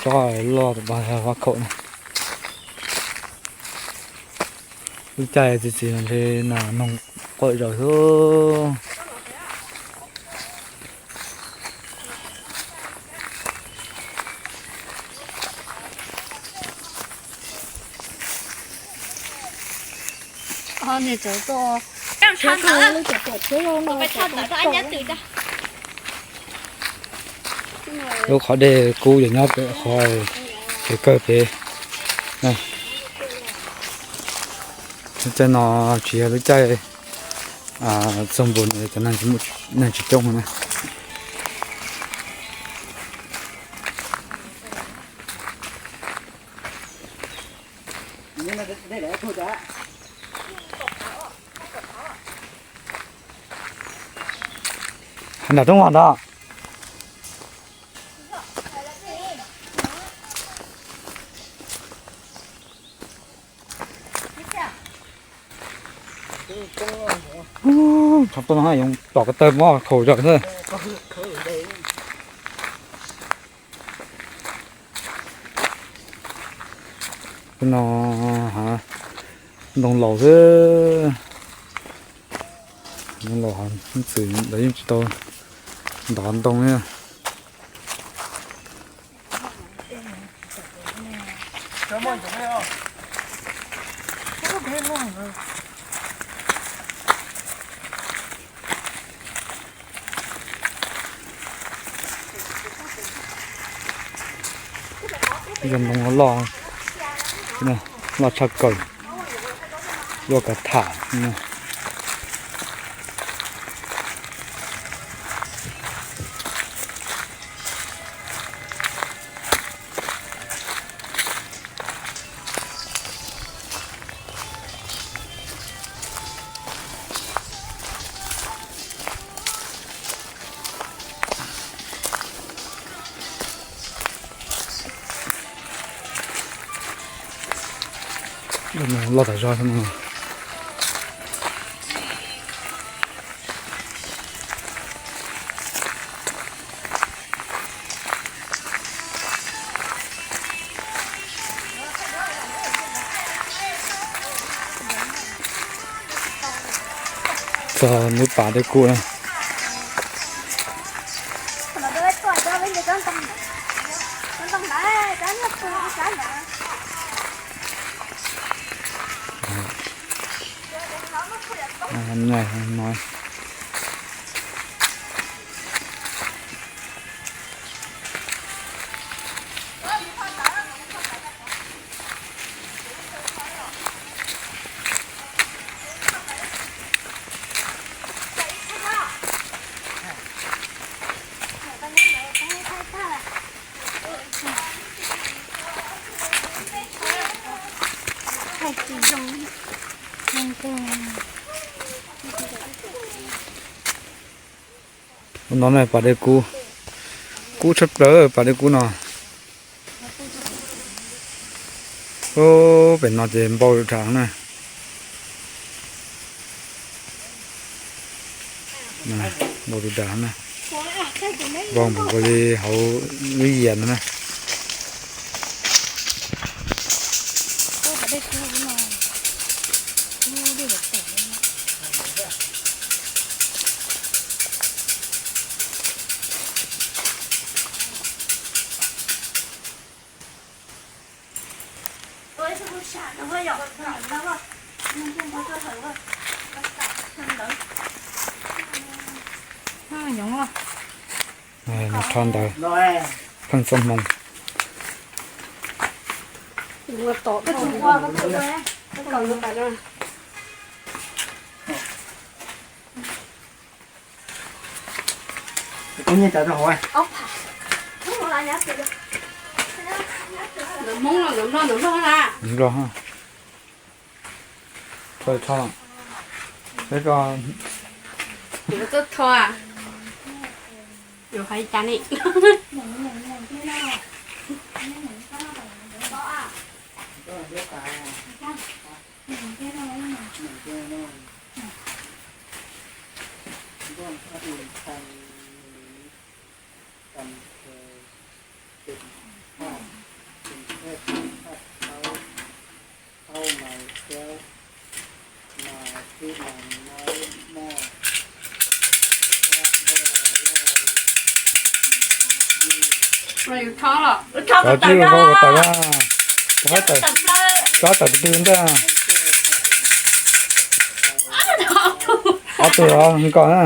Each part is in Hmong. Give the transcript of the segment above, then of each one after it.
Loj loj vaj khaum na. Lub caij txiv txiv ntshe nas noog quaj zom xwb. Lub qhov dej kub yog nyob pem qhov kev kawg pem. Lub caij no tsis yog lub caij txog npus cov neeg tsis coob na. Nram roob los ntag. Tsov tom no yoov tom ko taw mob khaum zom xwb. No ntoo laus xwb. Ntoo laus, txwm lawv yeej tsis tau ntov ntoo li. Yog ntoo loj, loj tshaj kawg, yuav kav tham. Loj tas zog no. Txog nub pas dej kub na. Ub, no na pas dej kub, kub tshaj plaws pas dej kub no. Ub, pem no ces npau rau nram na. Npau rau nram na. Npau npaum nkaus li hauv lub yias no na. Rho ntawd pheej txoj hmoo. Nplog, peb ko, yuav hais cas ne? Tso tsib rau hauv ko taw na. Tso tawm tus twg ntag. Ob tug os, nkaus na.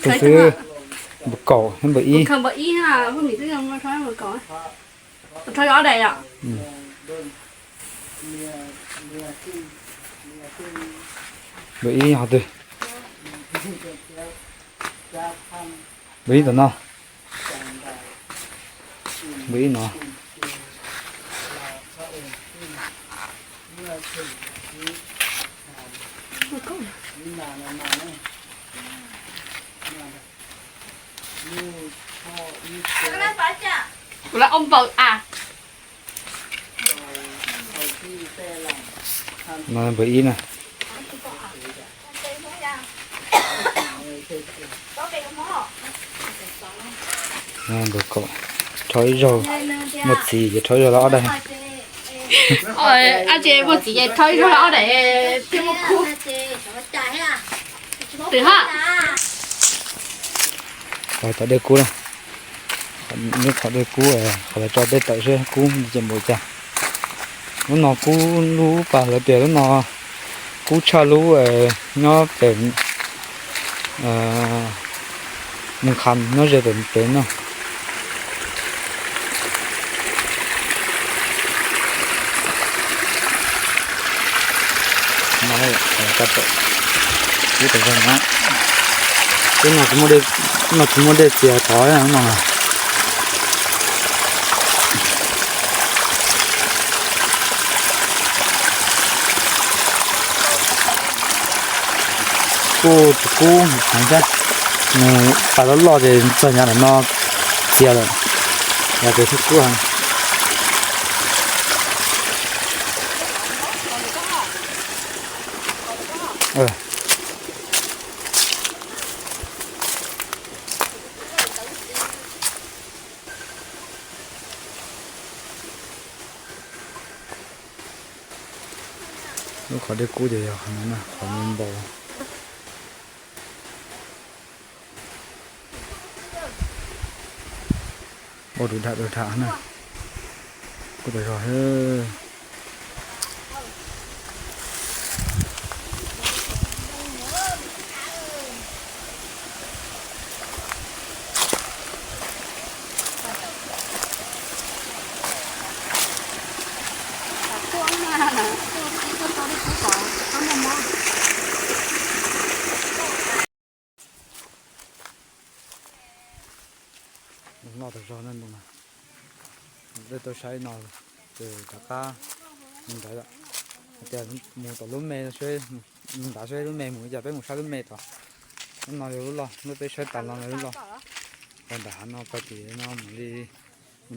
Tus xwb, npawg kaum thiab npawg ib. Npawg ib ho twg? Npawg ib tom no. Npawg ib no. Kuv lawv ua npaws a. No npawg ib na. Npawg kaum, rho ib zaug, muaj txiv ces rho ib zaug los ob daig. Ab tsi, muaj txiv ces rho ib zaug los ob daig thiaj muaj kub. Twm ha. Qhov tom dej kub na. Nyob qhov dej kub, qhov lawv tso dej tawm seb kub ces npaum cas. Lub no kub, lub pas lawv tias lub no kub tshaj lub nyob pem Mus Kham nyob ze pem pem no. Ub, tsis muaj dej txias tod no. Kuj tsis kub heev thiab, nws pas loj loj ces txog nyav ntawm no txias lawm, yog tias thiaj kub heev. Lub qhov dej kub ces yog qhov no na, qhov no npau. Ua du dam du dam na. Kuj tas zog. Noj tas zog na, dej tau saib no, ces rov qab mus ntawd lawm. Hais tias mus tom lub me, mus ntawd saib lub me mus li cas, peb mus saib lub me tod. Lub no yog lub loj, lub peb saib tas los yog lub loj. Tau ntawm hav no pais tim no mus li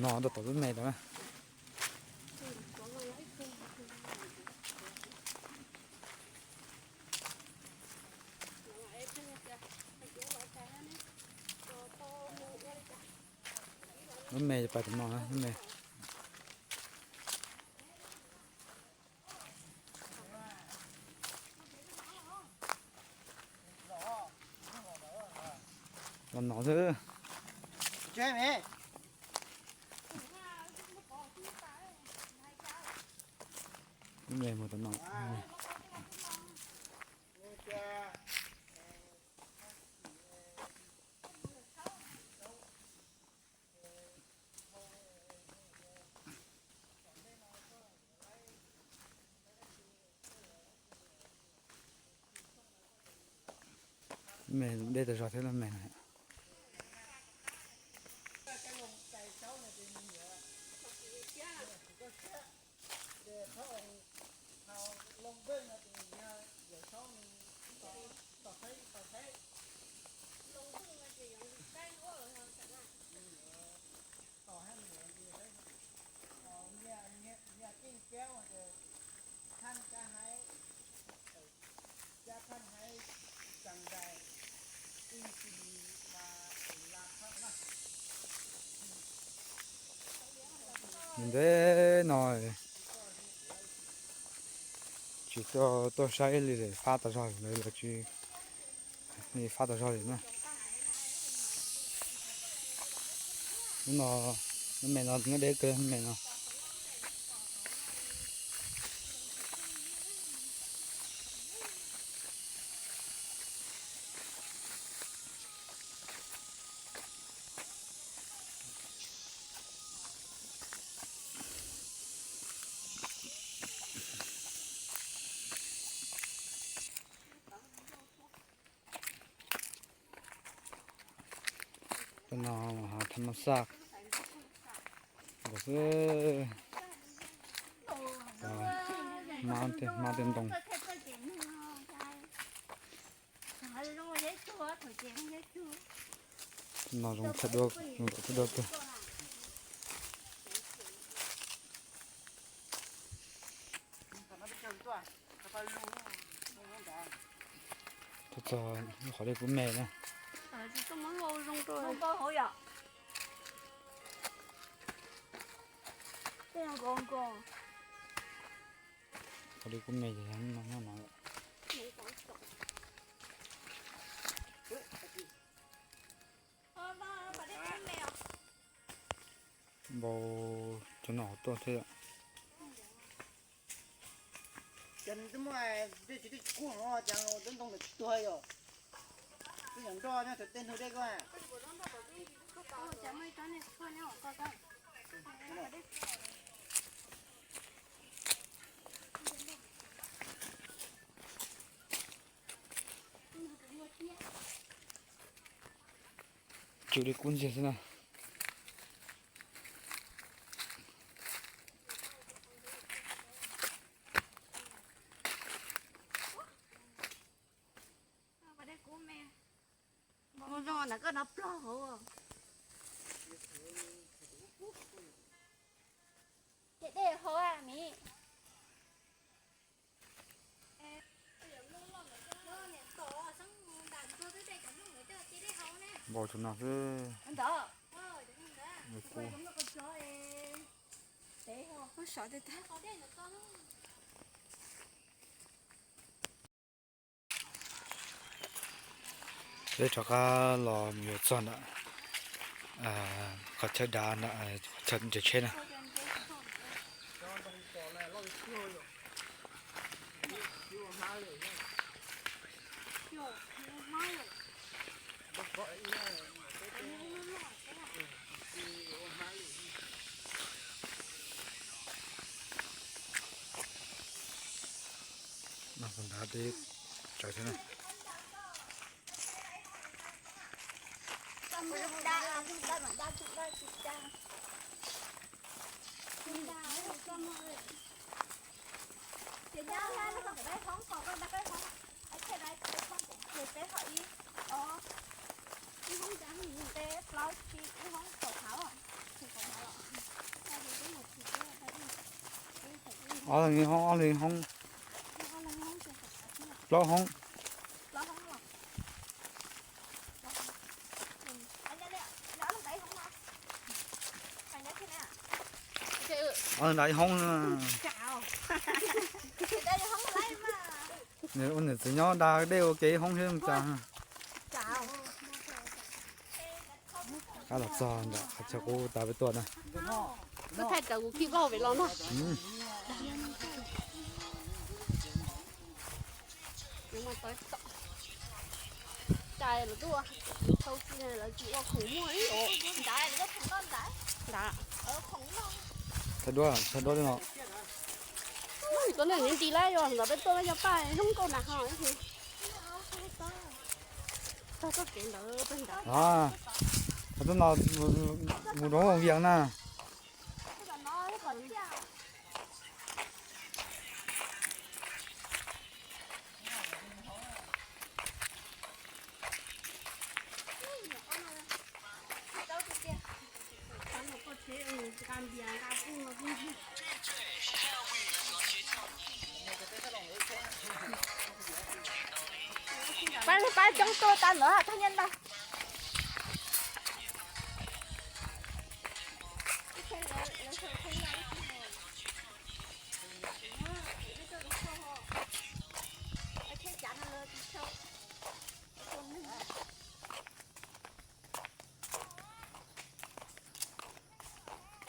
no rau tom lub me tod na. Lub me pais tim no na, lub me. Los no xwb. Lub me mus tom no. Me dej tas zog thiab lub me no. Ntev no tsis tuaj saib li, fab tas zog lawm, tsis li fab tas zog li na. Lub no, lub me no nyob deb kawg, lub me no. Tej no hmab xaj xwb, hmab tej ntoo. No zoo thaj duab, zoo thaj duab kawg. Tuaj txog qhov dej kub me na. Qhov dej kub me ces yog no no. Npau cov no tuaj thiab. Ces nws twb muaj dej tsis twb kub no, ces ntoo lawm tuag yom. Twb yog nroj nyob tej ntug dej ko. Tswm dej kub ntxiag xwb na. Zoo na, koj no plog hauv. Ces dej hauv a miv. Npau tsuv no xwb. Ntawd, peb rov qab los mus yuav txog ntawm qhov chaw dav ntawm qhov chaw ntsia tsheb na. Nov, nrad deb tsawv thiab na. Ob leeg ib hoob, ob leeg ib hoob, plaub hoob. Ob leeg nrad ib hoob. Nws ua niam txiv nyob da dej ua ke ib hoob thiab zoo cas. Qab los txog ntawm qhov chaw qub tas peb tuaj na. Koj thaij rawv kuv khi vauj pem los no. Thaij duab, thaij duab li no. Tuaj nej nti lawm, yog ntawd peb tuaj yog paj zoo nkauj nram ho. Tog txoj kev ntawd peb ntawd. Tuaj no mus rau Vias na. Pab, pab coob tuaj tag ntawd thaj nyiaj ntag.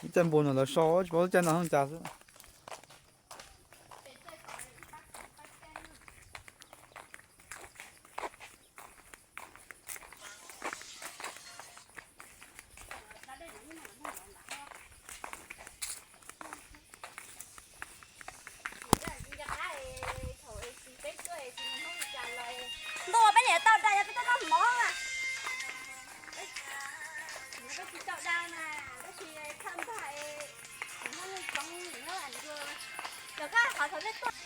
Lub caij npua no lawv so tsis paub lub caij no zoo cas xwb. Ntuj, peb niam tau da, yog peb tau noj mov na. Peb tsis tau da na, peb tsis txhawj ntag. Nyob nej tsoov nyob, cov kab qhov thaum peb tuaj.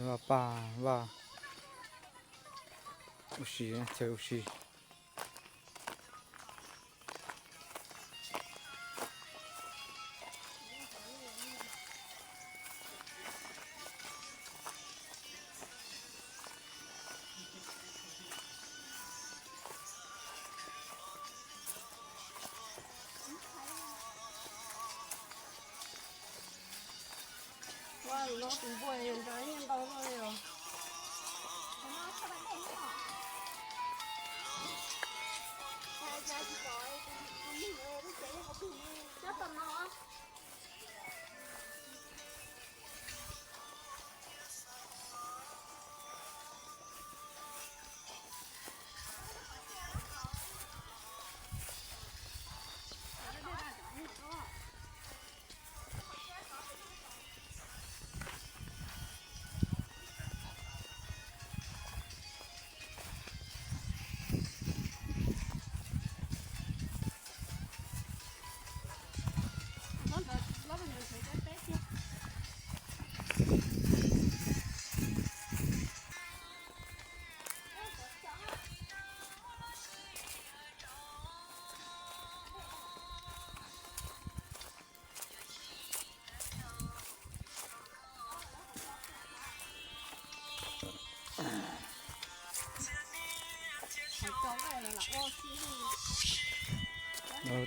Vaj paj vaj ua si, chaw ua si. Ua no tus npua nrog nyiaj ntau luaj li os. Nyob tom no.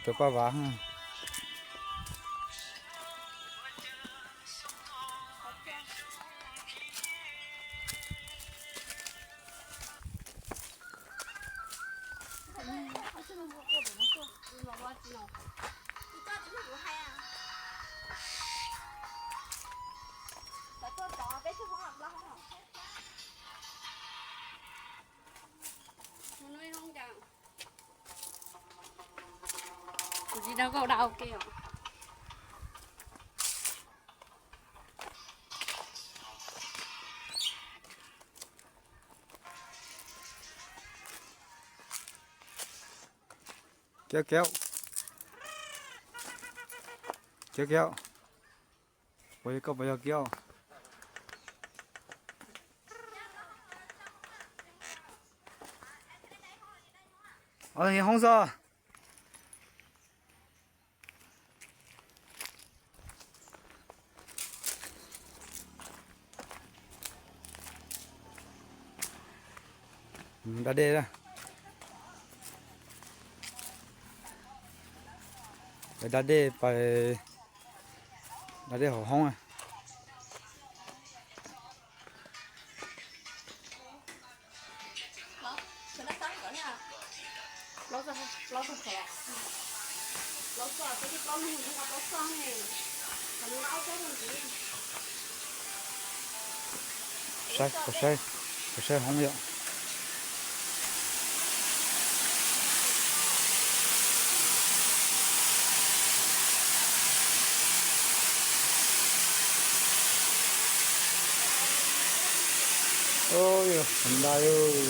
Cov paj vav. Kuv tsis tau kauj dau ke os. Kiav kiav. Kiav kiav. Puas yog koj puas yog kiav? Hoob xwb. Da dej, da dej pais, da dej hauv hoob. Saib, saib, saib hoob yom. Oj, yog nda yog.